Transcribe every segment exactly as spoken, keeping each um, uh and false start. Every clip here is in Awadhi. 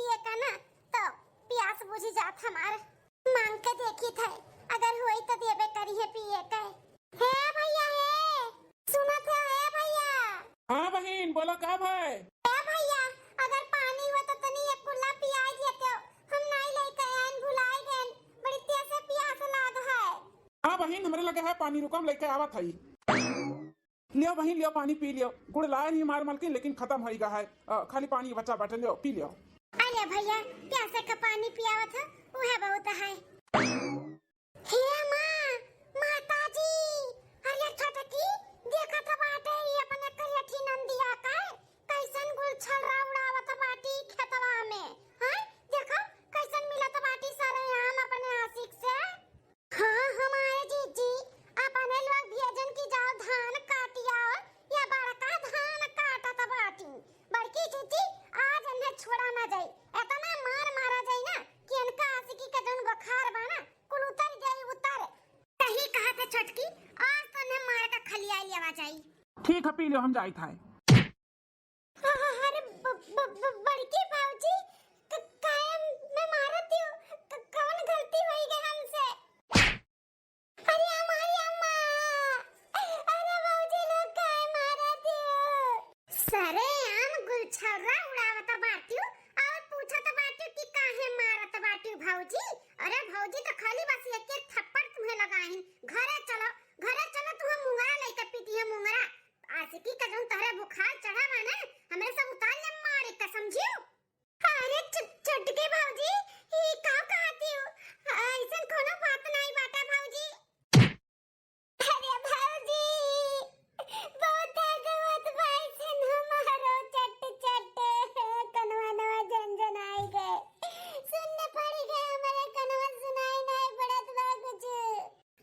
पिए का ना, तो पियास बुझी जात हमार। मांग के देखी थे, अगर होई तो देबे करी है पिए के। हे भैया हे, सुनत है? हे भैया। हाँ बहिन, बोला का भाई? हे भैया, अगर पानी हुआ तो तनी एक कुल्ला पियाई देते हो, हम नाई लेके आइन, भुलाई गए, बड़ी तेज से पियास लाग है। हाँ बहिन, हमरे लगे है पानी, रुको हम लेके आवत हई। लियो बहिन, लियो पानी पी लियो। गुड़ लाए रही हमार मलकिन, लेकिन खतम होई गा है। अ, खाली पानी बचा बाटे, लियो, पी लियो। अरे भैया, प्यासे का पानी पियावत है, उहे बहुत है। हे माँ, माता जी, अरे छोटकी, देखत बाटे ई अपने करियठी नंदिया का, कैसन गुलछर्रा उड़ावत बाटी खेतवा में। हैं? देखो, कैसन मिलत बाटी सरेआम अपने आशिक से। हाँ, हमारे जीजी, अपने लोग भेजन की जाओ धान काटि आओ, या बड़का धान काटत बाटी। बड़की जीजी, आज इन्हें छोड़ा ना जाई, इतना मार मारा जाई ना कि इनका आशिकी का जौन बुखार बा ना, कुल उतर जाई, उतर। सही कहा था छोटकी, आज तो इन्हें मार का खलिया लेवा जाई। ठीक है, पी लो, हम जाई था। अरे ब-, ब-, ब-, बड़की भौजी, क-, काहे मैं मारत हूँ? क-, कौन गलती होई गई हमसे? अरे अम्मा, अरे अम्मा, अरे भौजी लोग काहे मारत हूँ? सरेआम गुलछर्रा उड़ावत बाटियो और पूछत बाटियो कि काहे मारत बाटियो भौजी? अरे भौजी तो खाली बस एक एक थप्पड़ तुम्हें लगाइन। घरे चलो, घरे चलो, तुम्हें मुंगरा लेके पीटी है मुंगरा। आशिकी का जौन तोहरे बुखार चढ़ा बा ना, हमरे सब उतार ले मारे का, समझियो? अरे छु-, छुटकी भौजी, ई का कहती हो? अइसन कोनो बात नहीं बाटे भौजी। अरे भौजी, बहुत दर्द होत बा, अइसन हमारो चट चट कनवा नवा झनझनाई गए, सुन्न पड़ी गए, हमरे कनवा सुनाई नहीं पड़त बा कुछ।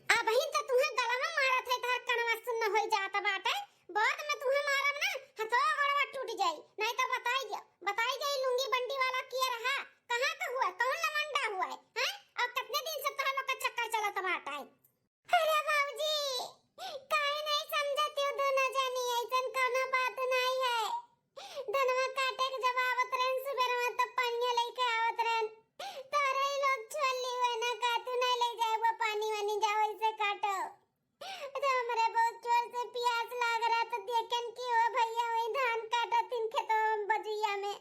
अबहिन त तुहे गलवा मारत है, तोहर कनवा सुन्न होई जात बाटे। बाद में तुहे मारब ना, हथवा गोड़वा टूट जाई। नहीं तो बताई दिया, बताई जाई लुंगी बंडी वाला किया रहा, कहाँ का हुआ, कौन लमंडा हुआ है, हैं? और कितने दिन से तोहर लोग का चक्कर चलत बाटे। अरे बाबूजी, काहे नहीं समझती हो दोनों जनी, ऐसन कोनो बात नहीं है। धनवा काटे के जब आवत रहन सुबेरवा, तब पनिया लेके आवत रहन। तोरे ही लोग छोड़ ली हुए ना, का तू नहीं ले जाए वो पानी वानी, जाओ इसे काटो। तो हमरे बहुत जोर से प्यास लाग रहा, तो देखेन कि वो भैया वही धान काटत थिन खेतवा में, बजुइया में।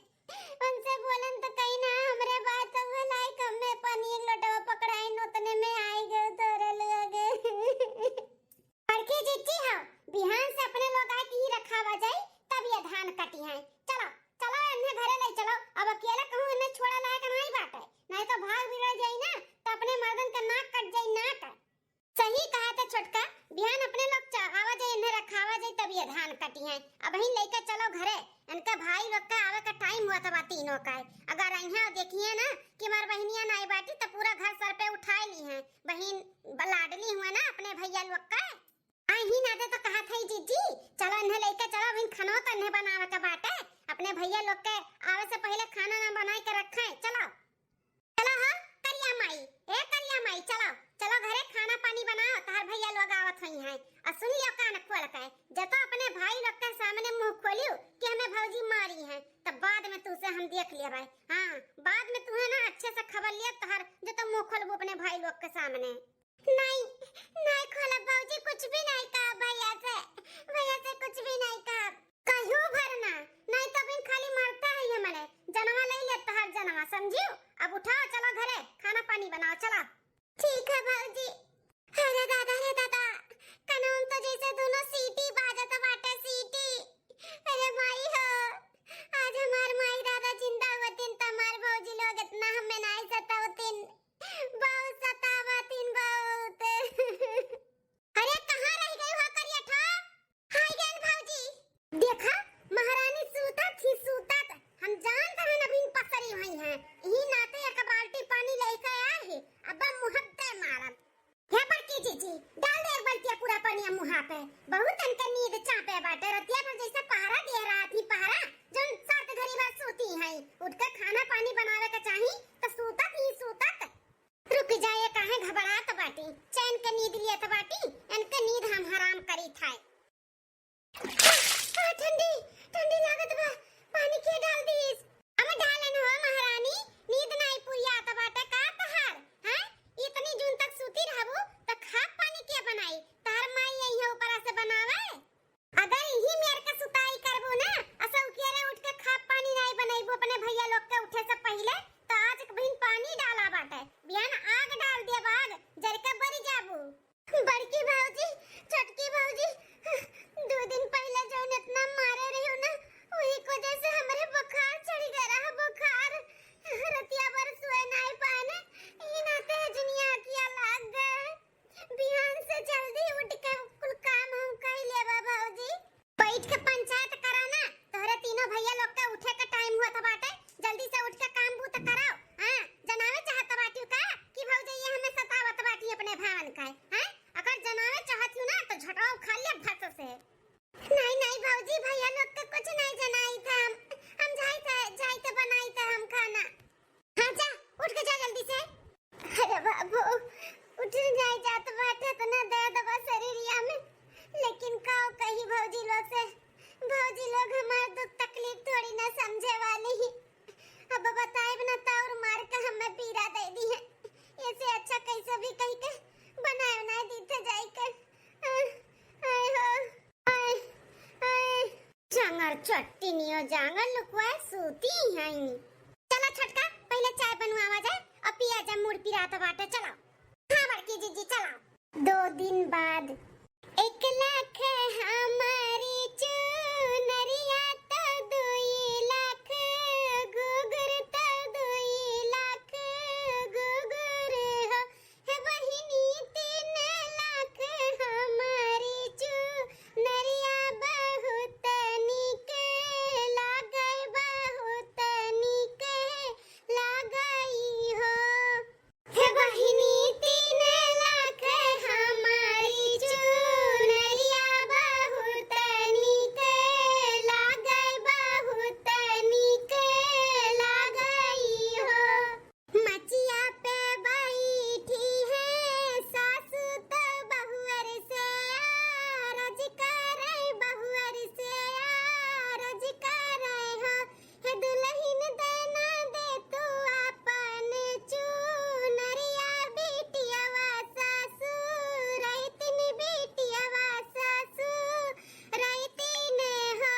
उनसे बोलन तो कहीं ना, हमरे बात तो वो लाई कम में पानी एक लोटवा पकड़ाइन, उतने में आई गए तोरे लोग। बड़की जिज्जी हो, बिहान से अपने लोग आए की रखावा जाई, तब ये धान कटी है। चलो, चलो, इन्हें घरे ले चलो। अब अकेले कहूँ इन्हें छोड़ा लायक नहीं बाटे, नहीं तो भाग बिगड़ जाई ना, तो अपने मर्दन का नाक कट जाई, नाक। सही कहा था छोटका, बिहान अपने लोग च-, आवा जाई, इन्हें रखावा जाई, तब ये धान कटी है। अबहिन लेके चलो घरे, इनका भाई लोग का आवे का टाइम हुआ था बा तीनों का। अगर अइहें और देखिए ना कि हमार बहिनिया नाई बाटी, तो पूरा घर सर पे उठाए ली हैं। बहिन ब-, लाडली हुआ ना अपने भैया लोग का। आई ही ना दे तो कहा था ही जीजी, चलो इन्हें लेके चलो, अभी खाना तो इन्हें बनावे के बाटे। अपने भैया लोग के आवे से पहले खाना ना बनाए के रखे। चलो, चलो हो करिया माई, ए करिया माई, चलो, चलो घरे खाना पानी बनाओ, तोहर भैया लोग आवत होई हैं। और सुन लियो कान खोल के, जतो अपने भाई लोग के सामने मुंह खोलियो कि हमें भौजी मारी हैं, तब बाद में तुझसे हम देख लेबै। हाँ, बाद में तुहे ना अच्छे से खबर लिया तोहर, जतो मुंह खोलबू अपने भाई लोग के सामने। नहीं, नहीं खोलब भौजी, कुछ भी नहीं कहा भैया से, भैया से कुछ भी नहीं कहा। कहियो भर ना, नहीं तो बिन खाली मरता है ये मने, जनवा ले लेता हर जनवा, समझियो? अब उठाओ, चलो घरे, खाना पानी बनाओ, चलो। ठीक है भौजी। अरे दादा रे दादा, कनवा में तो जैसे दोनों सीटी बाजत बाटे, सीटी। अरे माई हो, आज हमार माई दादा जिंदा होतिन त हमार भौजी लोग इतना हमें नहीं सतावतिन। बहुत सतावतिन, बहुत। अरे, कहाँ रह गई हो करियठा? हाय गैल भौजी। देखा, महारानी सूतत ही सूतत, हम जानत रहन अभी पसरी हुई हैं। यही नाते एक बाल्टी पानी लेके आए हैं, अब मुहब्बत मारब। हे बड़की जीजी, डाल दे एक बाल्टी पूरा पानी मुहा पे। बहुत इनके नींद चापे बाटे, रतिया भर जैसे पहरा दे रहा थी पहरा, जौन सात घड़ी बाद सोती हैं। उठ के खाना पानी बनावे के चाही, चट्टिनियो जांगर लुकवा सूती हई। चला छोटका, पहिले चाय बनवावा जाए और पिया जा, मुड़ पिरात बाटे। चला। हाँ बड़की जीजी, चला। दो दिन बाद। एक लाख हमारी चुनरिया तो दुई लाख गुगुर, तो दुई लाख गुगुर हो। हे बहिनी, तीन लाख हमारी चुनरिया बहुत नीक लागै, बहुत नीक लागै हो। हे बहिनी, तीन लाख हमारी चुनरिया बहुत नीक लागै, बहुत नीक लागै हो। मचिया पे बैठी है सासू तो बहुअर से आरज करै, बहुअर से आरज करै हो। हे दुलहिन, दैना दे तू आपन चुनरिया, बिटियवा सासू रहितिन, बिटियवा सासू रहितिन हो।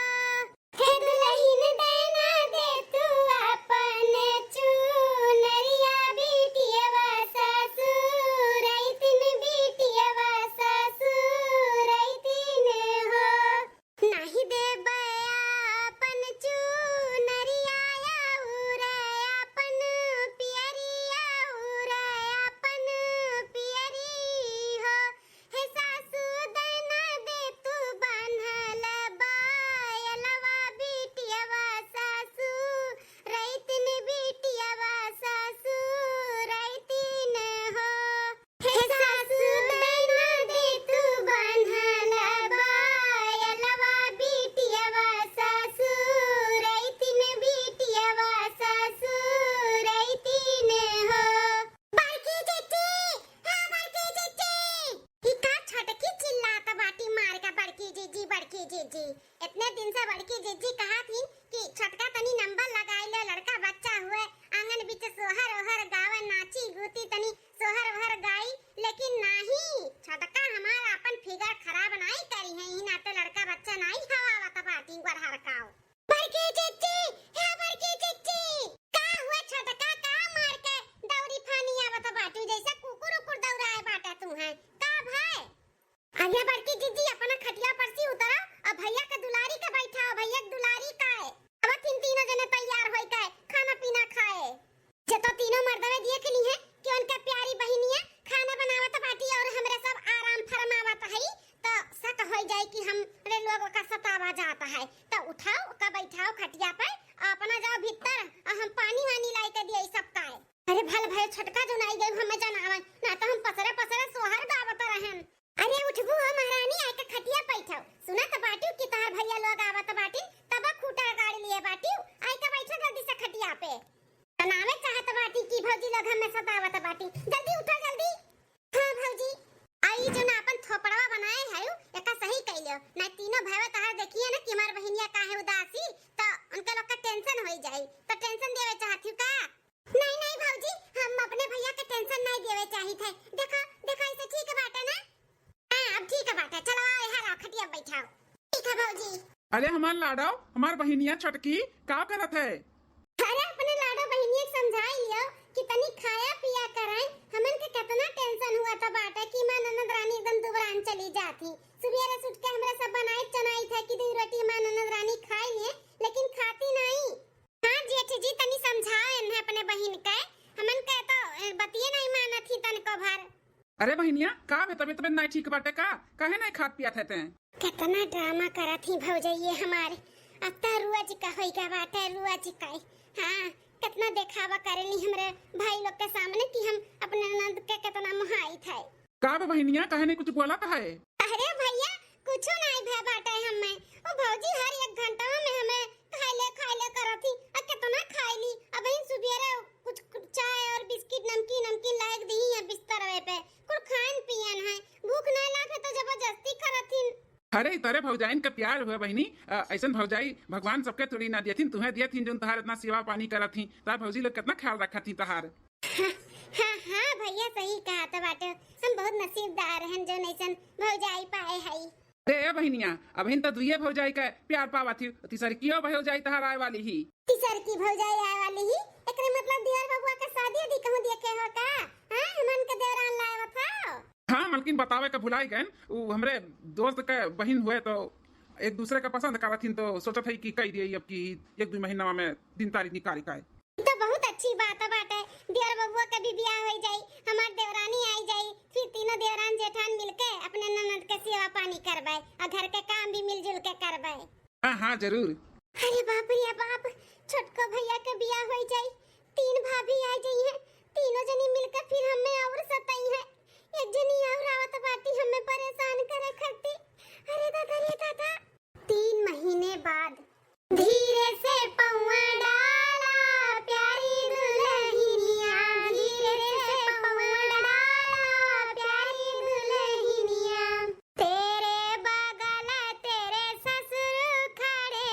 हे दुलहिन, दैना दे तू आपन चुनरिया, बिटियवा सासू रहितिन, बिटियवा सासू रहितिन हो। नाही देबै आपन चुनरिया, अउर आपन पियरिया, अउर आपन पियरी हो। हे सासू, दैना दे तू बान्हल बायलवा, बिटियवा सासू रहितिन, बिटियवा सासू रहितिन हो। हे सासू, दैना दे तू बान्हल बायलवा, बिटियवा सासू रहितिन, बिटियवा सासू रहितिन हो। बड़की जीजी, हाँ बड़की जीजी। ई का छोटकी चिल्लात बाटी मार के, बड़की जीजी, बड़की जीजी। इतने दिन से बड़की जीजी कहा थी कि छोटका तनी नंबर लगाई ले, लड़का बच्चा हुए, आंगन बीच सोहर ओहर गावे, नाची गूती, तनी सोहर ओहर गाई, लेकिन नाही, छोटका हमार आपन फिगर खराब नाही करी है, ई नाते लड़का बच्चा नाही हवावत बाटी गोरहर काओ। बड़की जीजी, हे बड़की जीजी, का हुआ छोटका, का मार के दौरी फानी आवत बाटू, जैसे कुकुर उकुर दौड़ाए बाटे तू है, का भाई? अरे बड़की जीजी, अपना खटिया पर से उतरा और भैया के दुलारी के बैठाओ, भैया के दुलारी का है। अब तीन तीनों जने तैयार होई के खाना पीना खाए। जे तो तीनों मर्दवे देख ली है कि उनके प्यारी बहिनिया खाना बनावत बाटी और हमरे सब आराम फरमावत हई, तो शक होई जाए कि हमरे लोग का सतावा जात है। तो उठाओ का बैठाओ खटिया पे, अपना जाओ भीतर और हम पानी वानी लाई के दिए सब काए। अरे भल भय छोटका जो नाई गए हमें जनावे, ना तो हम पसरे पसरे सोहर गावत रहन। अरे उठबू हो महारानी, आइके खटिया बैठो। सुनत बाटिउ कि तोहार भैया लोग आवत बाटिन, तब खूटा गाड़ लिए बाटिउ, आइके बैठो जल्दी से खटिया पे। तनावे चाहत बाटी कि भौजी लोग हमें सतावत बाटी। जल्दी उठो, जल्दी। हाँ भौजी, आई जो ना अपन थोपड़वा बनाए है, एका सही कइलियो। ना तीनों भैया तोहार देखिए ना कि हमार बहिनिया काहे उदासी, तो उनके लोग का टेंशन होई जाई। तो टेंशन देवे चाहत हूँ का? नहीं, नहीं भौजी, हम अपने भैया के टेंशन नहीं देवे चाहित है। देखो, देखो, ऐसे ठीक बाटे ना? हाँ, अब ठीक बाटे। चलो, आओ, यहाँ आओ, खटिया बैठाओ। ठीक है भौजी। अरे हमार लाडो, हमार बहिनिया छोटकी, का करत है? अरे अपने लाडो बहिनिया के समझाई लियो कि तनी खाया पिया कराए। हमन के कितना टेंशन हुआ था बाटे कि माँ ननद रानी एकदम दुबरान चली जाती। सुबेरे से उठ के हमरा सब बनाई चनाई था कि दो रोटी माँ ननद रानी खाई लिए, लेकिन खाती नहीं। हाँ जेठ जी, तनी समझाओ इन्हें अपने बहिन के, हमन के तो, ए, बतिये नहीं मानत ही तनको भर। अरे बहिनिया, का बे, तबियत तबियत नहीं ठीक बाटे का? काहे नहीं खात पियत है तें? कितना ड्रामा करत ही भौजइये हमारे, अब तो रुआ जी का होई का बाटे, रुआ जी का। हाँ, कितना देखावा करेली हमरे भाई लोग के सामने कि हम अपने ननद के कितना मोहाइत है। का बे बहिनिया, काहे नहीं कुछ बोलत है? अरे भैया, कुछो नाई भय बाटे हमें। ओ भौजी हर एक घंटा में हमें खाइले, खाइले करत ही। आ कितना खाइली? अबहिन सुबेरे कुछ चाय और बिस्किट, नमकीन, नमकीन लाइक दी है बिस्तरवे पे। कुल खान पियन है। भूख ना लागे तो जबरदस्ती करत ही। अरे, तोरे भौजाइन का प्यार हुआ बहिनी। अ, ऐसन भौजाई भगवान सबके थोड़ी ना दियथिन, तुहें दियथिन जोन तहार इतना सेवा पानी करत ही। तार भौजी लोग कितना ख्याल रखत ही तहार। हाँ, हाँ, हाँ भैया, सही कहा तो बाटे। हम बहुत नसीबदार हन जोन ऐसन भौजाई पाए हई। ते ए बहिनिया, अबहिन त दुइये भौजाई के प्यार पावत ही, तिसरकियो भौजाई तहार आए वाली ही। तिसरकी भौजाई आए वाली ही? एकरे मतलब देवर बबुआ के शादी उदी कहूँ देखे हो का? हाँ, हमन के देवरान लाए आवत हो? हाँ मलकिन, बतावे के भुलाई गएन, उ हमरे दोस्त के बहिन हुए तो एक दूसरे के पसंद करत हिन, तो सोचत है कि कई दिए अब की एक दो महीना में दिन तारीख निकाली का। ई तो बहुत अच्छी बात बाटे, देवर बबुआ के भी बियाह हो जाई, हमार देवरानी आई जाई, फिर तीनों देवरान जेठान मिलके अपने ननद के सेवा पानी करबे और घर के काम भी मिलजुल के करबे। हाँ हाँ जरूर। अरे बाप रे बाप, छोटको भैया के बियाह हो जाई, तीन भाभी आ जाई है, तीनों जनी मिलके फिर हमें और सताई है। एक जनी और आवत बाटी हमें परेशान करे खातिर। अरे दादा रे दादा। तीन महीने बाद। धीरे से पौआ डाला प्यारी दुल्हनिया, धीरे से पौआ डाला प्यारी दुल्हनिया। तेरे बगल तेरे ससुर खड़े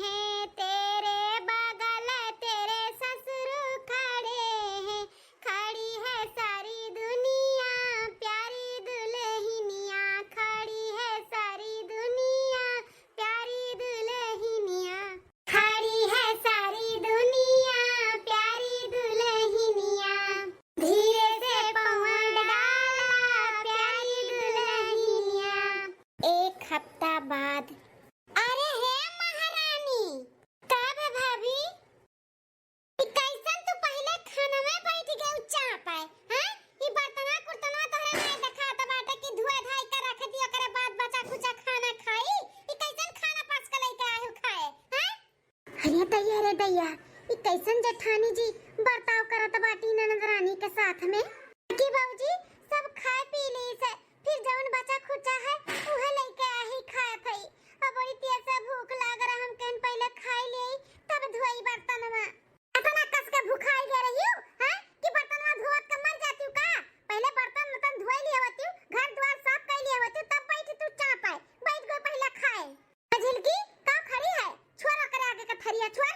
हैं, तेरे बगल तेरे ससुर खड़े हैं, खड़ी है सारी दुनिया प्यारी दुल्हनिया, खड़ी है सारी दुनिया प्यारी दुल्हनिया, खड़ी है सारी दुनिया प्यारी दुल्हनिया, धीरे से पौआ डाला प्यारी दुल्हनिया। एक हफ्ता बाद। अरे हे महारानी, का बा भाभी? ई कैसन तू पहिले खाना में बैठ गए चाप है, हैं? ई बर्तनवा कुर्तनवा तोहरा नाय देखात बाटे कि धोए धाई के रख दी, ओकरे बाद बचा खुचा खाना खाई? ई कैसन खाना पास के लेके आए हो खाए, हैं? अरे दैया रे दैया, ई कैसन जेठानी जी बर्ताव करत बाटी ननद रानी के साथ में? कि भौजी सब खाए पी ली से, फिर जवन बचा खुचा है उहे लेके आही खाए थई। अब बड़ी तेज से भूख लाग रहा, हम कहन पहिले खाई ले तब धोई बर्तनवा। इतना कस के भुखाई गए रही हो, हैं? कि बर्तनवा धोवत के मर जाती हो का? पहिले बर्तन वर्तन धोई लिए होती हो, घर द्वार साफ कर लिए होती हो, तब बैठ तू चाप है, बैठ गई पहले खाए। झिलकी, का खड़ी है? छोड़ ओकरे आगे के थरिया, छोड़।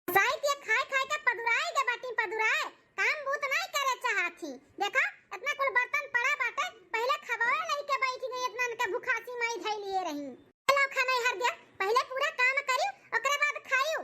साइत ये खाए खाए के पदुराए के बाटी पदुराए, काम बूत नहीं करे चाहत ही। देखा, इतना कुल बर्तन पड़ा बाटे, पहले खवाए नहीं के बैठ गई, इतना इनके भुखासी माई धई लिए रही। लाओ खाना हर दिया, पहले पूरा काम करियो, ओकरे बाद खाइयो।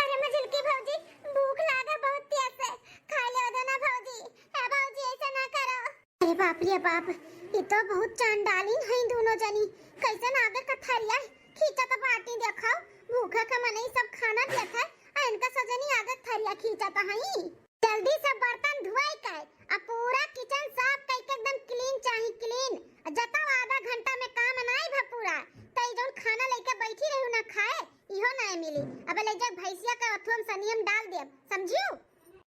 अरे मझिलकी भौजी, भूख लागे बहुत तेज से, खा ले दो ना भौजी। ए भौजी, ऐसा ना करो। अरे बाप रे बाप, ये तो बहुत चांडालिन है दोनों जनी। कैसन आगे कथरिया खींचत बाटी, देखो, भूखे के मनई सब खाना देत है, आ इनका सजनी आगे थरिया खींचत हई। जल्दी से बर्तन धुआई के, आ पूरा किचन साफ कई के एकदम क्लीन चाही, क्लीन। जतौ आधा घंटा में काम नाई भा पूरा, तई जौन खाना लेके बैठी रहू ना खाए, इहो नाई मिली। अब ले जा भैंसिया के अथुआ में सनियम डाल देब, समझियो?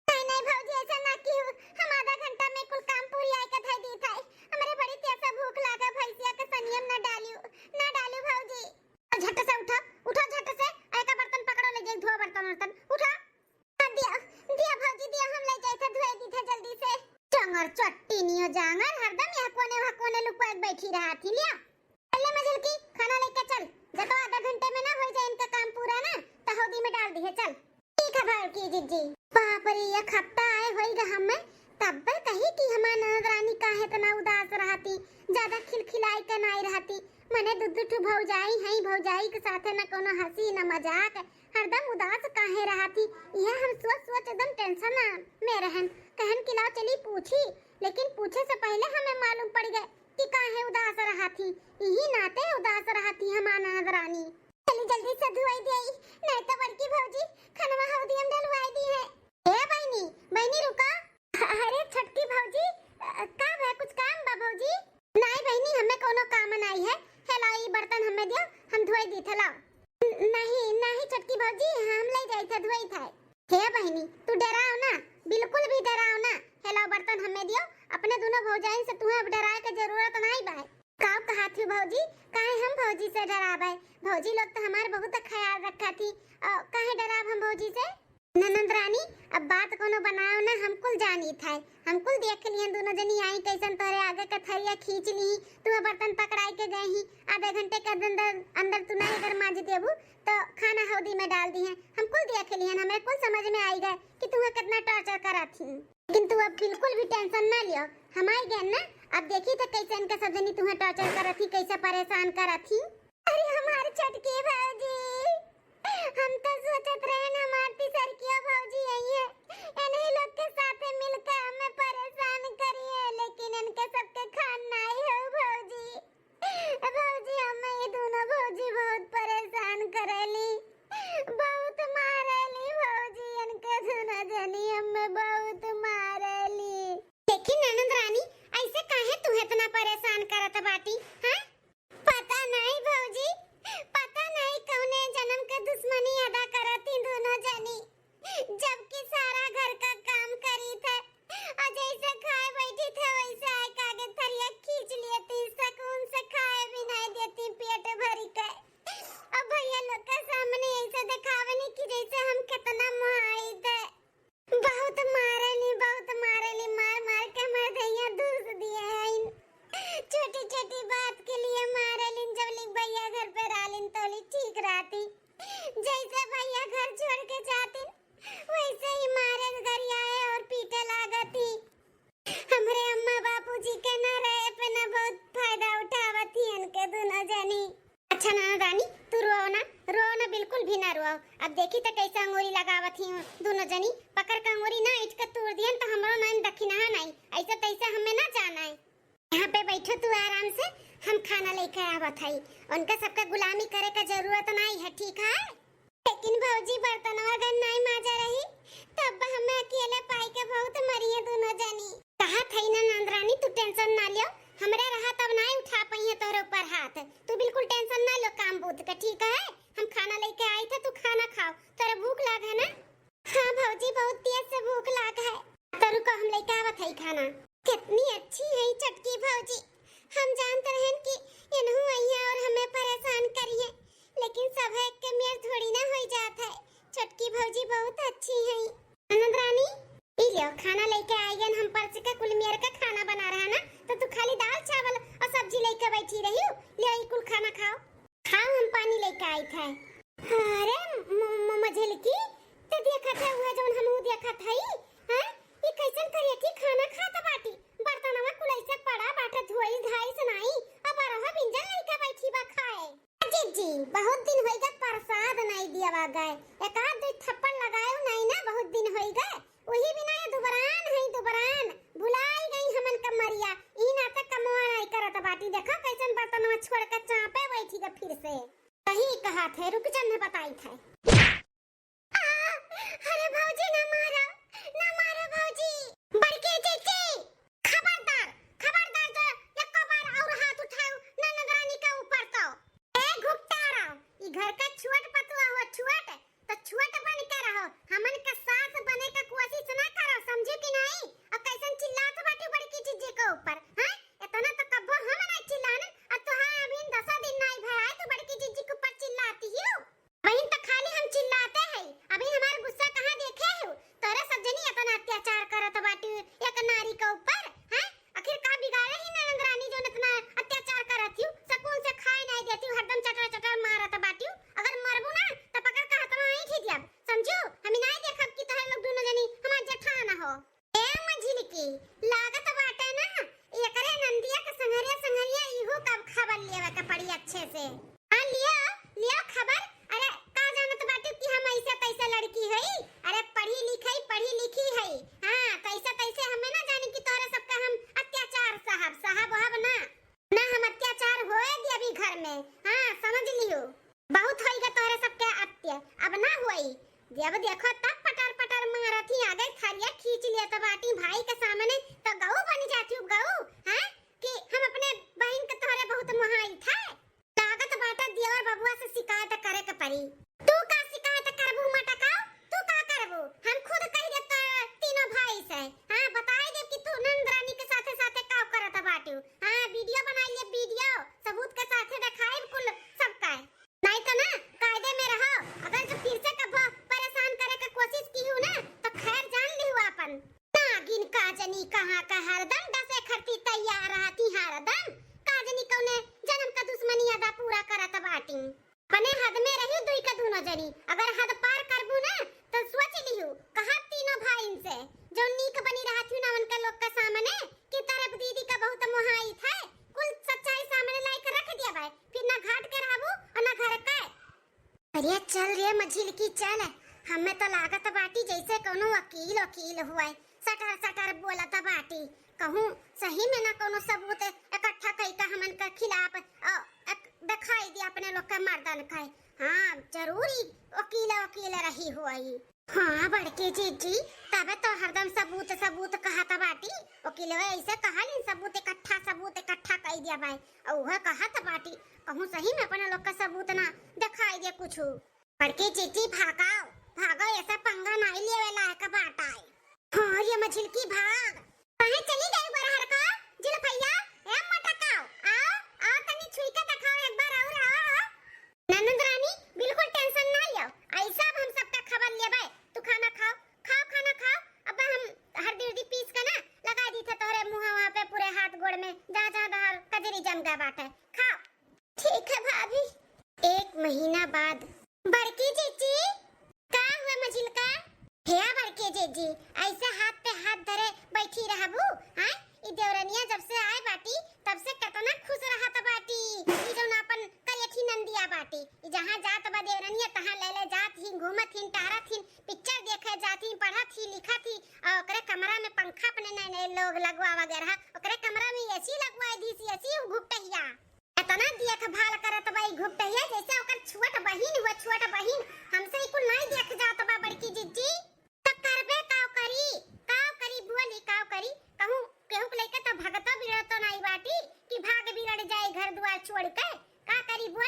नहीं, नहीं भौजी, ऐसा ना किहू। हम आधा घंटा में कुल काम पूरी आए के धई दी थाई। हमरे बड़ी तेज से भूख लागा, भैंसिया के सनियम ना डालियो, ना डालियो भौजी। झट से उठा, उठा झट से, एका बर्तन पकड़ो, ले जाई धोआ बर्तन वर्तन, उठा। हाँ, दिया, दिया भौजी, दिया, हम ले जाई थे, धोए दी थे जल्दी से। चंगर चट्टी नियो जांगर, हरदम यह कोने वह कोने लुकवा के बैठी रहा थी, लिया। पहले मझिलकी, खाना लेके चल, जब आधा घंटे में ना हो जाए इनका काम पूरा ना, तो हौदी में डाल दिए, चल। ठीक है बड़की जिज्जी। बाप रे, एक हफ्ता आए होई गा हमें, तब पर कही कि हमार ननद रानी काहे इतना उदास रहती, ज्यादा खिलखिलाई के नाई रहती। मने दू दू ठो भौजाई हई, भौजाई के साथे न कोनो हंसी न मजाक, हरदम उदास काहे रहती। यह हम सोच सोच एकदम टेंशन में रहन, कहन कि लाओ चली पूछी, लेकिन पूछे से पहले हमें मालूम पड़ गए कि काहे उदास रहती। यही नाते उदास रहती हमार ननद रानी। चली जल्दी से धुआई देई, नहीं तो बड़की भौजी खनवा हौदी में डलवाई दी है। ए बहिनी, बहिनी रुका। अरे छोटकी भौजी, अ, का भा, कुछ काम बा भौजी? नहीं बहिनी, हमें कोनो काम नहीं है। हे लाओ, ई बर्तन हमें दियो, हम धोई दी थे, लाओ। न-, नहीं, नहीं छोटकी भौजी, हम ले जाई थे, धोई थे। हे बहिनी, तू डराओ ना, बिल्कुल भी डराओ ना। हे लाओ बर्तन हमें दियो, अपने दोनों भौजाइन से तुम्हें अब डराए के जरूरत नहीं बा। काव कहा थी भौजी, काहे हम भौजी से डराबे? भौजी लोग तो हमार बहुत ख्याल रखा थी, अ, काहे डराब हम भौजी से? ननद रानी, अब बात कोनो बनाओ ना, हम कुल जानी थे, हम कुल देख लियन दोनों जनी आई कैसन तोहरे आगे कथरिया खींच ली, तू बर्तन पकड़ाई के गए ही, आधे घंटे के अंदर, अंदर तू नहीं अगर मांज देबू तो खाना हौदी में डाल दी है, हम कुल देख लियन, हमें कुल समझ में आई गए कि तुम्हें कितना टॉर्चर करा थी। लेकिन तू अब बिल्कुल भी टेंशन ना लियो, हम आई गए ना, अब देखी तो कैसे इनके सब जनी तुम्हें टॉर्चर करत ही, कैसे परेशान करत ही। अरे हमार छोटकी भौजी, हम तो सोचत रहे ना हमार तिसरकिया भौजी आई है, इन्हीं लोग के साथे मिलके हमें परेशान करिए, लेकिन इनके सबके खान नाई हो भौजी। भौजी, हमें ये दोनों भौजी बहुत परेशान करेली, बहुत मारेली भौजी, इनके दोनों जनी हमें बहुत मारेली। लेकिन ननद रानी, ऐसे काहे तू इतना परेशान करत बाटी, हाँ? पता नहीं भौजी, पता नहीं कौने जन्म के दुश्मनी अदा करत ही दोनों जनी। जबकि सारा घर का काम करी थे, और जैसे खाए बैठी थे, वैसे आए के आगे थरिया खींच लिए थी, सुकून से खाए भी नहीं देती पेट भर के। अब भैया लोग के सामने ऐसे दिखावे नहीं कि जैसे हम कितना मोहाई थे। बहुत मारेली, बहुत मारेली, मार मार के हमार दहिया दूस दिए हैं। छोटी छोटी बात के लिए मारेली, जब लिख भैया घर पे रहलिन तोली ठीक रहती। जैसे भैया घर छोड़ के जातिन, वैसे ही मारे गरियाए और पीटे लागती। हमरे अम्मा बापूजी के ना रहे पे ना बहुत फायदा उठावत ही इनके दोनों जनी। अच्छा ननद रानी, तू रोओ ना, रोओ ना, बिल्कुल भी ना रोओ। अब देखी तो कैसे अंगूरी लगावत ही दोनों जनी, पकड़ के अंगूरी ना इठ के तोड़ दियन तो हमरो नाम दखिनहा नहीं, ऐसे तैसे हमें ना जाना है। यहाँ पे बैठो तू आराम से, हम खाना लेके आवत हई। उनका सबका गुलामी करे का जरूरत नाई है, ठीक है? लेकिन भौजी, बर्तनवा अगर नाई माजा रही, तब हमें अकेले पाई के बहुत मरिए दोनों जनी। कहा थई ना नंदरानी, तू टेंशन ना लियो, हमरे रहा तब नाई उठा पइहे तोहरे ऊपर हाथ। तू बिल्कुल टेंशन ना लो काम बूत के, ठीक है? हम खाना लेके आई थे, तू खाना खाओ, तोरे भूख लाग है ना? हाँ भौजी, बहुत तेज से भूख लाग है। तो रुको, हम लेके आवत हई खाना। कितनी अच्छी है छोटकी भौजी। हम जानत रहन कि इनहू अइहे और हमें परेशान करिए, लेकिन सब एक के मेर थोड़ी ना होई जात है। छोटकी भौजी बहुत अच्छी है। ननद रानी, ई लियो खाना लेके आइयन हम परस के, कुल मेर के खाना बना रहा ना, तो तू खाली दाल चावल और सब्जी लेके बैठी रही हो। लियो ई कुल खाना खाओ। खाओ, हम पानी लेके आई थे। अरे म-, म-, मझिलकी, ते देखत है उहे जौन हमहू देखत हई? हैं? ई कैसन करिया की खाना खात बाटी? बर्तनवा कुल ऐसे पड़ा बाटे, धोई धाई से नाई, अब अरहा बिंजन लइका बैठी बा खाए। जिज्जी, बहुत दिन होई गए प्रसाद नाई दिया गए, एक आध दो थप्पड़ लगायो नाई ना, बहुत दिन होई गए। वही बिना ये दुबरान है, दुबरान। भुलाई गई हमन का मरिया। ई नाते कमवा नाई करत बाटी। देखो कैसन बर्तनवा छोड़ के चापे बैठी के फिर से। सही कहा थे, रुक जा, मैं बताई थे। आ, अरे भौजी, ना मारो, ना मारो भौजी। बड़की जिज्जी, खबरदार, खबरदार जो एको बार और हाथ उठाओ ननद रानी के ऊपर तो। ए घुपटारा, ई घर का छुअट पतुआ हो, छुअट। तो छुअट बन के रहो, हमन का सास बने का कोशिश ना करो, समझे कि नहीं? और कैसन चिल्लात बाटी बड़की जिज्जी के ऊपर, हैं? इतना तो कब्बो हम ना चिल्लान, और तुहार अभी दसो दिन नहीं भय आए, तू बड़की जिज्जी के ऊपर चिल्लाती हो। अभी तो खाली हम चिल्लाते हैं, अभी हमार गुस्सा कहाँ देखे हो? तोरे सब जनी इतना अत्याचार करत बाटी एक नारी के ऊपर, हैं? आखिर का बिगाड़े ही ननद रानी जौन इतना अत्याचार करत हिउ? सकून से खाए नाई देती, हरदम चटर चटर मारत बाटिउ। अगर मरबू ना त पकड़ के हथवा ऐंठी दियब, समझू? हम नाई देखब कि तोहर लोग दुनो जनी हमार जेठान हो। ए मझिलकी, लागत बाटे ना एकरे नंदिया के संघरिया संघरिया इहू कब खबर लेवे के पड़ी अच्छे से। हाँ, लियो, लियो खबर। अरे, का जानत बाटू कि हम ऐसे तैसे लड़की हई? अरे, पढ़ी लिखई, पढ़ी लिखी हई। हाँ, तैसे तैसे हमें ना जानी कि तोहरे सबके हम अत्याचार सहब, सहब वहब ना। ना हम अत्याचार होए दियबी घर में। हाँ, समझ लियो। बहुत होई गा तोहरे सबके अत्य, अब ना होई। जब देखो तब पटर पटर मारत ही, आगे थरिया खींच लिया तब आटी भाई के सामने तो गऊ बन जाती हूँ, गऊ, हैं? कि हम अपने बहिन के तोहरे बहुत मोहाई थे। लागत बाटे देवर बबुआ से शिकायत करे के पड़ी। तू का शिकायत करबू मटकाओ? तू का करबू? हम खुद कह देब तो तीनों भाई से। हाँ, बताई देब कि तू नंद रानी के साथे साथे का करत बाटू। हाँ, वीडियो बनाई ले, वीडियो सबूत के साथे देखाइब कुल सबका। नहीं तो ना, कायदे में रहो। अगर जो फिर से कबो परेशान करे के कोशिश की हूँ ना, तो खैर जान लिहू आपन। नागिन का जनी कहाँ का हरदम डसे खरती तैयार रहती हरदम। का जनी कौने जन्म का दुश्मनी अदा पूरा करत बाटी। अपने हद में रही दुई का दुनो जनी। अगर हद पार करबू ना, तो सोच लिहू, कहा तीनों भाईन से, जो नीक बनी रहत हूँ ना उनका लोग का सामने, कि तोरे कि चल, हमें तो लागत बाटी जैसे कौनो वकील, वकील हुए, सटर, सटर बोलत बाटी। कहूँ सही में ना कौनो सबूत इकट्ठा कई का हमन के खिलाफ, अ, एक दिखाई दिया अपने लोग के मर्दन के। हाँ, जरूर ई वकील, वकील रही हुई। हाँ, बड़की जीजी, तबे तो हरदम सबूत, सबूत कहत बाटी। वकीलवा ऐसे कहलिन, "सबूत इकट्ठा, सबूत इकट्ठा कई दिया भाई।" और वह कहत बाटी, कहूँ सही में अपने लोग का सबूत ना दिखाई दे कुछ। बड़की जीजी, भागाओ, भागो, ऐसा पंगा नहीं लेवे लायक बात आए। हाँ, ये मझिलकी भाग। कहे चली गई बरहर का? जिलफैया, ए मटकाओ, आओ, आओ, तनी छुई के दिखाओ एक बार और, आओ, आओ। ननद रानी, बिल्कुल tension ना लियो, ऐसा अब हम सबका खबर लेबै। तू खाना खाओ, खाओ, खाना खाओ। अब हम हरदी उरदी पीस के ना लगा दी थे तोहरे मुँह वहाँ पे पूरे हाथ गोड़ में, जहाँ जहाँ तोहर कजरी जम गया बाटे। खाओ। ठीक है भाभी। एक महीना बाद। बड़की जीजी, का हुआ मझिलका? हे बड़की जीजी, ऐसे हाथ पे हाथ धरे बैठी रहबू? हाँ, ई देवरनिया जब से आए बाटी, तब से कितना खुश रहत बाटी। ई जौन अपन करियठी नंदिया बाटी, ई जहाँ जात बा देवरनिया, तहाँ ले ले जात ही, घूमत ही, टहरत ही, picture देखे जात ही, पढ़त ही, लिखत ही, और ओकरे कमरा में पंखा अपने नए नए लोग लगवा वगैरह, ओकरे कमरा में AC लगवाए दीस, AC घुपटहिया। इतना देखभाल करत बा ई घुपटहिया, जैसे ओकर छोट बहिन हुआ, छोट बहिन। हमसे ई कुल नाई देख जात बा बड़की जीजी। त करबे काव करी, काव करी बोली, काव करी? कहूँ केहू के लइके त भगतो बिगड़तो नाई बाटी कि भाग बिगड़ जाए घर दुआर छोड़ के। का करी बोल?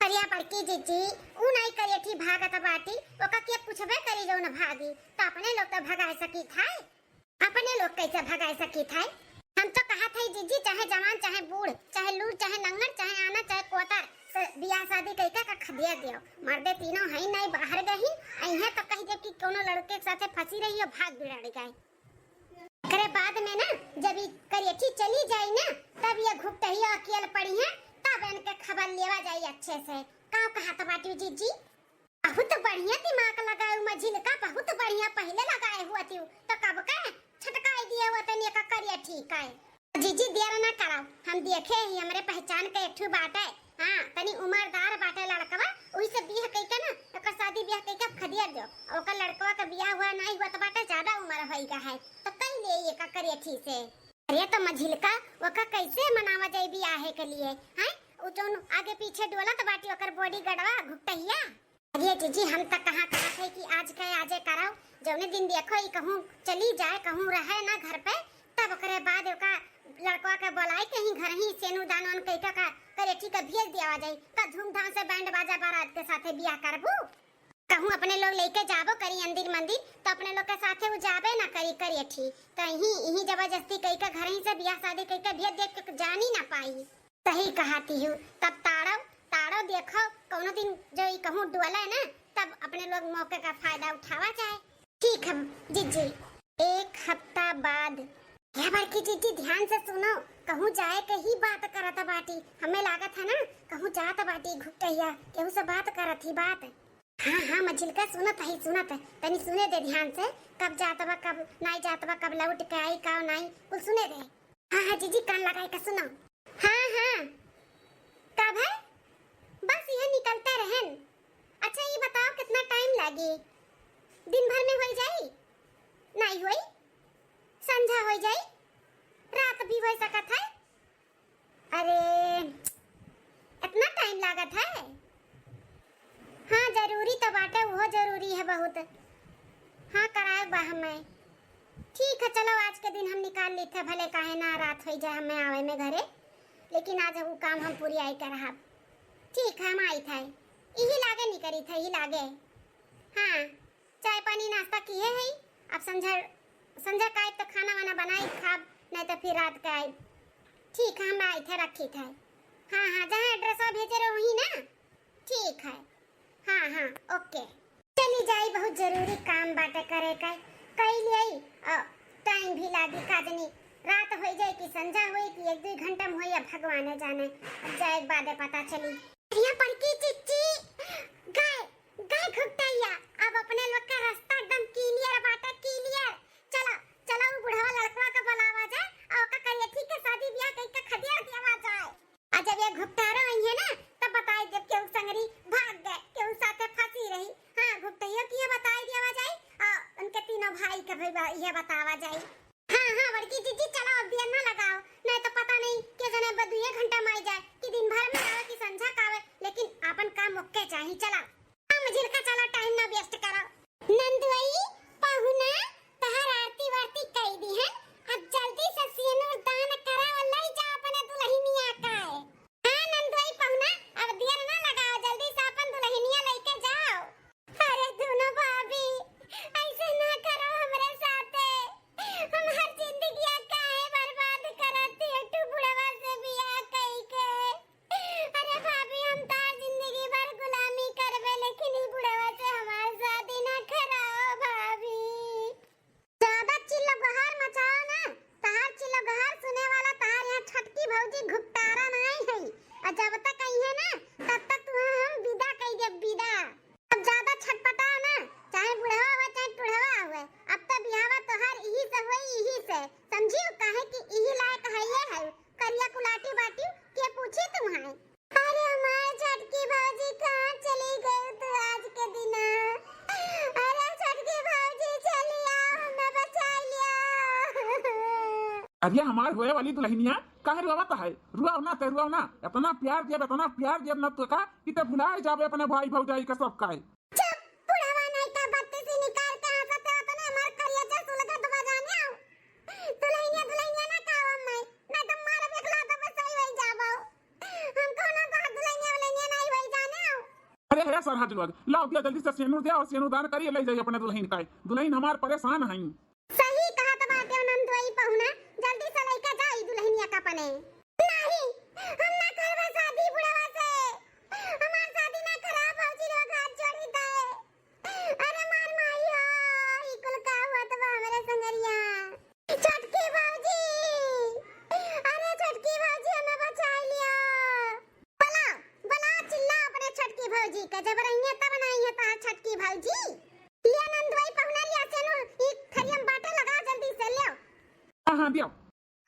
करिया बड़की जीजी, ऊ नाई करियठी भागत बाटी, ओका के पूछबे करी जौन भागी, त अपने लोग त भगाए सकी थाई। अपने लोग कैसे भगाए सकी थाई? हम तो कहा थाई जीजी, चाहे जवान, चाहे बूढ़, चाहे लूर, चाहे लंगड़, चाहे आना, चाहे कोतर, स-, बियाह शादी कइके का खदिया दियो। मर्दे तीनों हई नाई बाहर गहिन, अइहें तो कह दे कि कौनो लड़के के साथे फंसी रही हो, भाग बिगड़ गए। एकरे बाद में ना, जब ई करियठी चली जाई ना, तब ये घुपटहिया अकेल पड़ी हैं, तब इनके खबर लेवा जाई अच्छे से। का कहत बाटी जीजी? बहुत बढ़िया दिमाग लगाए मझिलका, बहुत बढ़िया पहिले लगाए हुआ थी, तो कब के छटकाए दिए हुआ तनी का करियठी का। जीजी देर ना कराओ, हम देखे ही हमरे पहचान के एक ठो बाटे। हाँ, तनी उमरदार बाटे लड़कवा, वही से बियाह कइके ना, एकर शादी बियाह कइके खदिया दो। और ओकर लड़कवा का बियाह हुआ नहीं हुआ तो बाटे, ज्यादा उम्र होई गा है, तो कई ले ये का करियठी से। अरे तो मझिलका, ओका कैसे मनावा जाई बियाहे के लिए, हैं? उ जौन आगे पीछे डोलत बाटी ओकर bodyguardवा घुपटहिया। अरे जीजी, हम त कहाँ कहत है कि आज के आजे कराओ, जौने दिन देखो ई कहूँ चली जाए, कहूँ रहे ना घर पे, तब ओकरे बाद ओका लड़कवा के बोलाई कहीं घर ही सेनू दान वान कइके का करेठी का भेज दिया जाई। का धूमधाम से band बाजा बारात के साथे बियाह करबू? कहूँ अपने लोग लेके जाबो करी अंदिर मंदिर, तो अपने लोग के साथे उ जाबे ना करी करेठी। तो यही, यही जबरदस्ती कइके घर ही से बियाह शादी कइके भेज दे के जानी ना पाई। सही कहती हूँ। तब ताड़ो, ताड़ो देखो, कौनो दिन जो ई कहूँ डोले ना, तब अपने लोग मौके का फायदा उठावा जाए। ठीक है जीजी। एक हफ्ता बाद। हे बड़की जीजी, ध्यान से सुनो, कहूँ जाए के ही बात करत बाटी। हमें लागत है ना, कहूँ जात बाटी घुपटहिया, केहू से बात करत ही बात। हाँ, हाँ, मझिलका सुनत है, सुनत है, तनी सुने दे ध्यान से, कब जात बा, कब नाई जात बा, कब लौट के आई, का नाई, कुल सुने दे। हाँ, हाँ, जीजी, कान लगाए के सुनो। हाँ, हाँ। का भाई? बस यह निकलते रहन। अच्छा, ये बताओ, कितना time लागी? दिन भर में होई जाई? नाई होई? संझा होई जाई? रात भी होई सकत है? अरे, इतना time लागत है? हाँ, जरूरी तो बाटे, वो जरूरी है बहुत। हाँ, कराए बा हमें। ठीक है, चलो, आज के दिन हम निकाल ली थे, भले काहे ना रात होई जाए हमें आवे में घरे, लेकिन आज वो काम हम पूरी आई करब। ठीक है, हम आई थे, यही लागे निकरी थे, यही लागे। हाँ, चाय पानी नाश्ता किए है, अब संझा, संझा का तो खाना वाना बनाई खाब, नहीं तो फिर रात का आई। ठीक है, हम आई थे, रखी थे। हाँ, हाँ, जहाँ address भेजे रहो वहीं ना। ठीक है, हाँ, हाँ, OK। चली जाई, बहुत जरूरी काम बाटे करे का, कई लियाई, अ, time भी लागी, का जनी रात होई जाए कि संझा होई कि एक दुई घंटा में होई, अब भगवाने जाने। अब जाए के बादे पता चली। यहाँ पर की चिच्ची, गए, गए घुपटैया, अब अपने लोग का रास्ता एकदम clear बाटे, clear। चलो, चलो, उ बुढ़वा लड़कवा के बुलावा जाए, और ओका करिए ठीक है, शादी ब्याह कई के खदिया दियावा जाए। आ जब ये घुपटारो आई है ना, तब बताई जब केहू संगरी भाग गए, केहू साथे फंसी रही। हाँ, तो यह बतावा जाई। हाँ, हाँ, बड़की जीजी, चला, अब देर ना लगाओ, नहीं तो पता नहीं के जने ब-, दुए घंटा में आई जाए कि दिन भर में आवे कि संझा का आवे, लेकिन आपन काम ओके चाही। चला, हम झिलका, चला, टाइम ना वेस्ट करो। नंदुई, पहुना, तहार आरती वारती कई दी है, अब जल्दी से सेनुर दान करा और ले जा अपने दुल्हनिया का। हाँ नंदोई पहुना, अब देर ना लगाओ, जल्दी से अपन दुल्हनिया लेके जाओ। अरे दोनों भाभी, ऐसे ना करो हमरे साथे। हम हर जिंदगिया काहे बर्बाद करत ही, एक ठो बुढ़वा से बियाह कई के। अरे भाभी, हम तार जिंदगी भर गुलामी करबे, लेकिन ई बुढ़वा से हमार शादी ना कराओ भाभी। ज्यादा चिल्लो गोहार मचाओ ना, तहार चिल्लो गोहार सुने वाला तहार यहाँ छटकी भौजी घुपटारा नाई है, और जब तक आई है ना, तब तक तुम्हें हम विदा कई देब, विदा। अब ज्यादा छटपटाओ ना, चाहे बुढ़वा हुए, चाहे टुढ़वा हुए, अब तो बियाहवा तोहार इही से हुई, इही से, समझियो, काहे कि इही लायक है ये है, करिया कुलाटी बाटी के पूछी तुम्हें। अरे हमार छोटकी भौजी कहाँ चली गई तू आज के दिना? अरे छोटकी भौजी चली आओ, हमें बचाई लिया। अरे हमार होए वाली दुल्हनिया काहे रोवत है? रुआओ ना, ते रुआओ ना। इतना प्यार दियब, इतना प्यार दियब ना तो का कि ते भुलाए जाबे अपने भाई भौजाई का सब काहे। चुप, बुढ़वा नहीं का बत्तीसी निकाल के हंसत है, अपने हमार करिया जा सुलगत बजाने आओ। दुल्हनिया, दुल्हनिया ना कहो मैं, नहीं तो मारब एक लात में सही होई जाबो। हम कौनो तोहर दुल्हनिया, उल्हनिया नहीं होई जाने आओ। अरे हे सरहज लोग, लाओ दिया जल्दी से सेनुर दिया और सेनुर दान करिए, ले जाइए अपने दुल्हन का। दुल्हन हमार परेशान है। सही कहत बाटे नंदोई पहुना, जल्दी से लइका जाई दुल्हनिया का अपने। नहीं, हम ना करबे शादी बुढ़वा से। हमार शादी ना करा भौजी लोग, हाथ जोड़ी दाए। अरे मार माई हो, ई कुल का हुआ तो बा हमरे संगरिया। छोटकी भौजी, अरे छोटकी भौजी, हमें बचाई लिया। बोला, बोला, चिल्ला अपने छोटकी भौजी के, जब रही है तब नहीं है तहार छोटकी भौजी। लिया नंदवाई पहुना लिया, सेनु ई थरियम बाटे लगा जल्दी से लियो। हाँ, हाँ, दियो।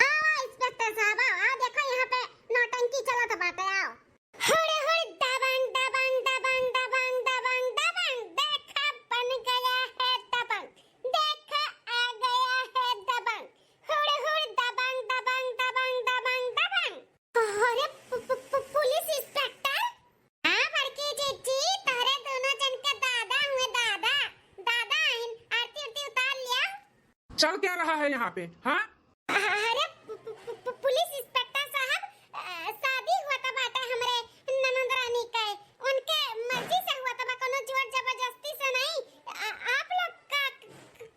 आओ, इंस्पेक्टर साहब, आओ, आओ, देखो यहाँ पे नौटंकी चलत बाटे, आओ। हुड़, हुड़, दबंग, दबंग, दबंग, दबंग, दबंग, दबंग, देखा बन गया है दबंग, देखा आ गया है दबंग, हुड़, हुड़, दबंग, दबंग, दबंग, दबंग, दबंग। अरे, पु-, पु-, पु-, पुलिस इंस्पेक्टर? हाँ, बड़की जीजी, तोहरे दोनों जन के दादा हुए, दादा, दादा आइन, आरती उरती उतार लिया। चल क्या रहा है यहाँ पे, हाँ? अरे पु-, पु-, पु-, पु-, पुलिस इंस्पेक्टर साहब, अ, शादी हुआ था बाटे हमरे ननद रानी के, उनके मर्जी से हुआ था बा, कोनो जोर जबरदस्ती से नहीं। अ, आप लोग का,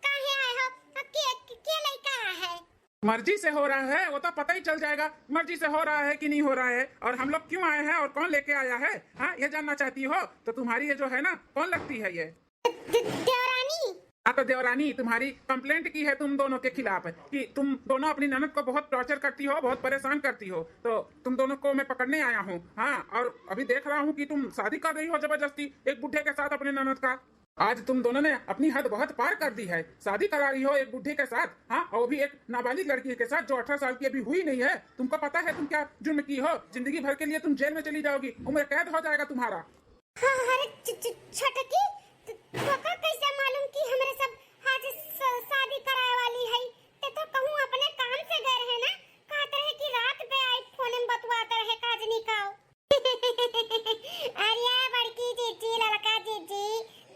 काहे आए हो? के, के लइका है? मर्जी से हो रहा है, वो तो पता ही चल जाएगा, मर्जी से हो रहा है कि नहीं हो रहा है, और हम लोग क्यों आए हैं और कौन लेके आया है, हाँ, ये जानना चाहती हो तो तुम्हारी ये जो है ना, कौन लगती है ये? दे-, देवरानी। हाँ, तो देवरानी, तुम्हारी कंप्लेंट की है तुम दोनों के खिलाफ कि तुम दोनों अपनी ननद को बहुत टॉर्चर करती हो, बहुत परेशान करती हो, तो तुम दोनों को मैं पकड़ने आया हूँ। हाँ, और अभी देख रहा हूँ कि तुम शादी कर रही हो जबरदस्ती एक बूढ़े के साथ अपने ननद का। आज तुम दोनों ने अपनी हद बहुत पार कर दी है। शादी करा रही हो एक बूढ़े के साथ, हाँ, और भी एक नाबालिग लड़की के साथ जो अठारह साल की अभी हुई नहीं है। तुमको पता है तुम क्या जुर्म की हो? जिंदगी भर के लिए तुम जेल में चली जाओगी, उम्र कैद हो जाएगा तुम्हारा। हाँ, अरे छ-, छ-, छटकी, त-, तोका कैसे मालूम कि हमरे सब आज स-, शादी कराए वाली है? ते तो कहूँ अपने काम से गए रहे ना, कहत रहे कि रात पे आई, फोन में बतुआत रहे काजनी का। अरे बड़की जीजी, ललका जीजी,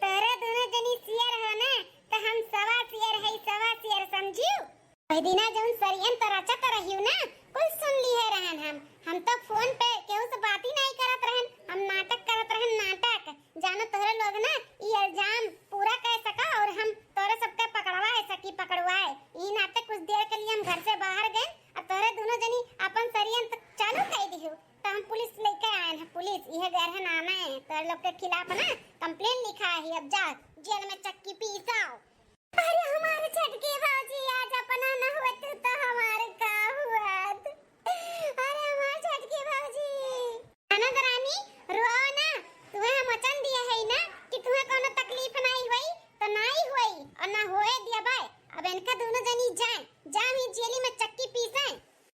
तोरे दोनों जनी शेर हो ना, तो हम सवा शेर है, सवा शेर, समझियो? वही दिना जौन षड्यंत्र रचत रहियो ना, कुल सुन लिहे रहन हम। हम तो फोन पे केहू से बात ही नहीं करत रहन, हम नाटक करत रहन, नाटक। जानो तोहरे लोग ना ई इल्जाम पूरा कर सका और हम तोहरे सबके पकड़वाए सकी, पकड़वाए। ई नाते कुछ देर के लिए हम घर से बाहर गए और तोहरे दोनों जनी अपन षड्यंत्र चालू कर दिहु, तो हम पुलिस लेके आए हैं। पुलिस इहे गए हैं नामे, तोहरे लोग के खिलाफ ना कंप्लेन लिखा है। अब जा जेल में चक्की पीसाओ। अरे हमारे छटकी भौजी, आज अपना न होत तो हमारे का हुआत? अरे हमारे छटकी भौजी। ननद रानी, रोओ ना, तुम्हें हम वचन दिए है ना कि तुम्हें कोनो तकलीफ नहीं हुई, तो नहीं हुई और ना होए दिया बाय। अब इनका दोनों जनी जाए, जाओ ही जेली में चक्की पीसे।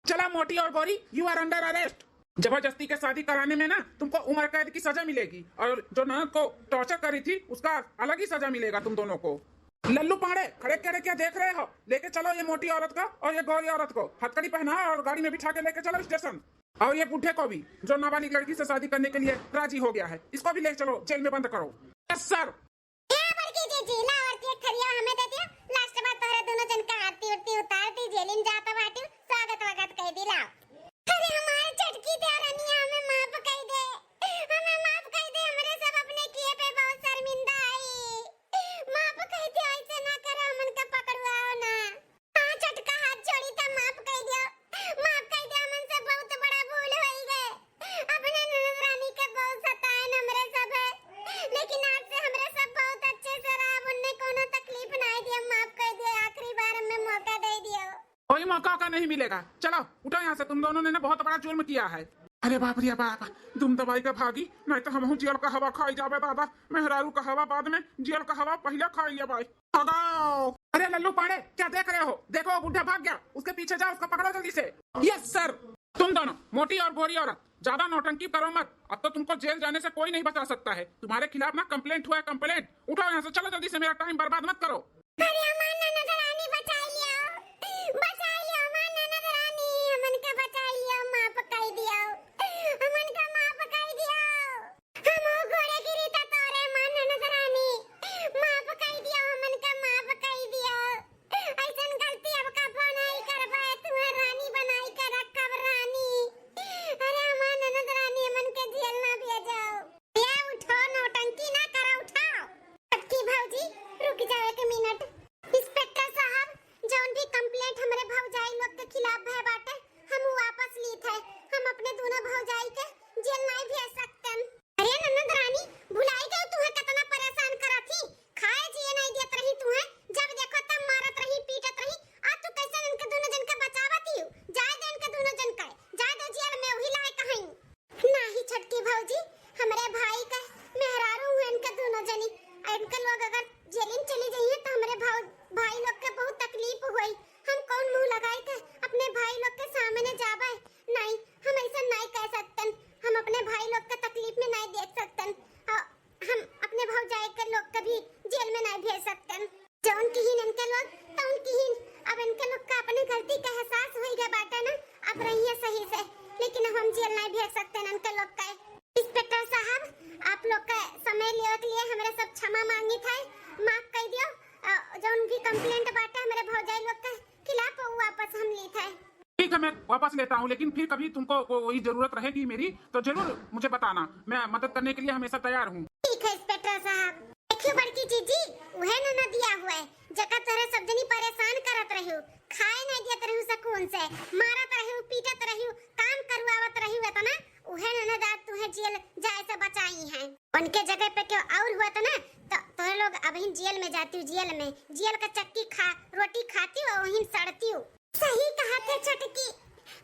चला मोटी और गोरी, you are under arrest। जबरदस्ती के शादी कराने में ना तुमको उम्र कैद की सजा मिलेगी, और जो ननद को टॉर्चर करी थी उसका अलग ही सजा मिलेगा तुम दोनों को। लल्लू पांड़े, खड़े खड़े क्या देख रहे हो? लेके चलो ये मोटी औरत को और ये गोरी औरत को, हथकड़ी पहनाओ और गाड़ी में बिठा के लेके चलो स्टेशन। और ये बूढ़े को भी, जो नाबालिग लड़की से शादी करने के लिए राजी हो गया है, इसको भी ले चलो, जेल में बंद करो। यस सर। ए बड़की जीजी, ला और केक थरिया हमें दे दियो। लास्ट बार तोहरे दोनों जन का आरती उरती उतार दी, जेलिन जात बाटी, स्वागत वागत कह दी, लाओ। अरे हमारे छोटकी देवरनिया, हमें माफ कह दे, हमें माफ कह दे, हमरे सब अपने किए पे बहुत शर्मिंदा आई। माफ कह दे, ऐसे ना करो, हमन का पकड़वाओ ना। हाँ छोटका, हाथ जोड़ी त माफ कह दियो, माफ कह दियो, हमन से बहुत बड़ा भूल होई गए। अपने ननद रानी के बहुत सताए न हमरे सब है, लेकिन आज से हमरे सब बहुत अच्छे से रहब, उनने कोनो तकलीफ ना दियो, माफ कह दियो, आखिरी बार हमें मौका दे दियो। कोई मौका का नहीं मिलेगा। चलो उठो यहाँ से, तुम दोनों ने ना बहुत बड़ा जुर्म किया है। अरे बाप रे बाप, तुम दवाई का भागी, नहीं तो हमहू जेल का हवा खाई जाबे दादा। मेहरारू का हवा बाद में, जेल का हवा पहले खाई लेबे। भगाओ। अरे लल्लू पांड़े, क्या देख रहे हो? देखो वो बूढ़ा भाग गया, उसके पीछे जाओ, उसको पकड़ो जल्दी से। यस सर। तुम दोनों मोटी और गोरी औरत, ज्यादा नौटंकी करो मत, अब तो तुमको जेल जाने से कोई नहीं बचा सकता है। तुम्हारे खिलाफ ना कंप्लेंट हुआ है, कंप्लेंट। उठो यहाँ से, चलो जल्दी से, मेरा टाइम बर्बाद मत करो। अरे हमार ननद रानी, बचाई लियो, बचाई लियो हमार ननद रानी, हमन के बचाई लियो, माफ कई दियो, हमन के माफ कई दियो। हम गोड़े गिरी त तोरे हमार ननद रानी, माफ कई दियो, हमन के माफ कई दियो। ऐसन गलती अब कबो नहीं करबे, तुम्हें रानी बनाई के रखब रानी। अरे हमार ननद रानी, हमन के जेल ना भेजो। ए उठो, नौटंकी ना करा, उठाओ। छोटकी भौजी, रुक जाओ एक मिनट। इंस्पेक्टर साहब, जौन भी कंप्लेंट हमरे भौजाई लोग के खिलाफ भय बाटे, हम उ वापस लीत है। हम अपने दोनों भौजाई के जेल नाई भेज सकतन। अरे ननद रानी, भुलाई गई तुहे कितना परेशान करत ही। खाए जिए नाई देत रही तुहे, जब देखो तब मारत रही, पीटत रही। आज तू कैसे इनके दोनों जन के बचावत ही? जाए दे इनके दोनों जन के, जाए दे जेल में, वही लायक हईं। नाही छोटकी भौजी, हमरे भाई का मेहरारू हुए इनके दोनों जनी, और इनके लोग अगर जेलिन चली जाइए तो हमरे भाव-, भाई लोग के बहुत तकलीफ होई। हम कौन मुंह लगाई के अपने भाई लोग के सामने जाबे? नहीं, हम ऐसा नहीं कह सकतन। हम अपने भाई लोग के तकलीफ में नहीं देख सकतन। और हम अपने भौजाई के लोग के भी जेल में नहीं भेज सकतन। जौन किहिन इनके लोग, तौन किहिन। अब इनके लोग का अपने गलती का एहसास होई गया बाटे ना, अब रहिए सही से, लेकिन अब हम जेल नहीं भेज सकते ना इनके लोग का। इंस्पेक्टर साहब, आप लोग का समय लेवे के लिए हमरे सब क्षमा मांगी थे, माफ कर दियो। अ, जौन भी कंप्लेंट बाटे हमरे भौजाई लोग के खिलाफ, वो वापस हम ली थे। ठीक है, मैं वापस लेता हूँ, लेकिन फिर कभी तुमको को-, कोई जरूरत रहेगी मेरी तो जरूर मुझे बताना, मैं मदद करने के लिए हमेशा तैयार हूँ। ठीक है इंस्पेक्टर साहब। देखियो बड़की जीजी, उहे ननदिया हुए, जका तोहरे सब जनी परेशान करत रहियो, खाए नहीं देत रहियो सुकून से, मारत रहियो, पीटत रहियो, काम करवावत रहियो इतना, उहे ननद आज तुहे जेल जाए से बचाई हैं। उनके जगह पे क्यों और हुआ तो ना, तो तोहरे लोग अबहिन जेल में जाती हो, जेल में, जेल का चक्की खा, रोटी खाती हो, वहीं सड़ती हो। सही कहा थे छोटकी,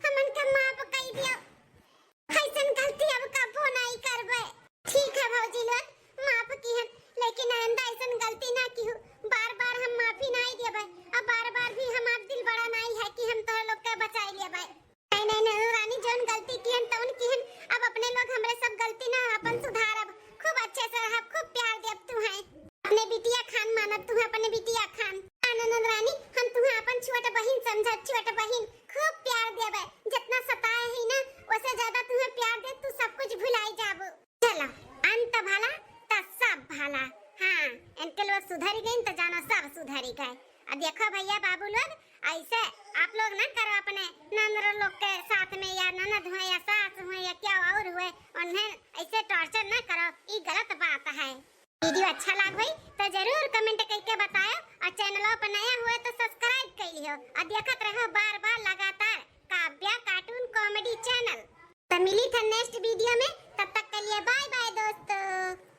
हमन के माफ कई दियो। ऐसन गलती अब कबो नाई करबे। ठीक है भौजी लोग, माफ किहन, लेकिन आइंदा ऐसन गलती ना किहू। बार बार हम माफी नाई देबे, अब बार बार भी हमार दिल बड़ा नाई है कि हम तोहरे लोग के बचाई लेबे। नहीं, नहीं, नहीं, रानी, जौन गलती किहन, तौन किहन, अब अपने लोग हमरे सब गलती ना अपन सुधारब, खूब अच्छे से रहब, खूब प्यार देब तुहे। अपने बिटिया खान मानब तुहे, अपने बिटिया खान। आ ननद रानी, हम तुहे अपन छोट बहिन समझब, छोट बहिन, खूब प्यार देबे, जितना सताए ही ना, ओसे ज्यादा तुहे प्यार दे, तू सब कुछ भुलाई जाबू। चलो, अंत भला त सब भला। हाँ, इनके लोग सुधरी गइन त जानो सब सुधरी गए। अब देखो भैया बाबू लोग, ऐसे आप लोग ना करो अपने ननद लोग के साथ में, या ननद हुए या सास हुए या क्या और हुए, उन्हें ऐसे टॉर्चर ना करो, ई गलत बात है। वीडियो अच्छा लाग होई तो जरूर कमेंट करके बताओ, और चैनल पर नया हुए तो सब्सक्राइब कर लियो, और देखत रहो बार बार लगातार काव्या कार्टून कॉमेडी चैनल। तो मिली था नेक्स्ट वीडियो में, तब तक के लिए बाय बाय दोस्तों।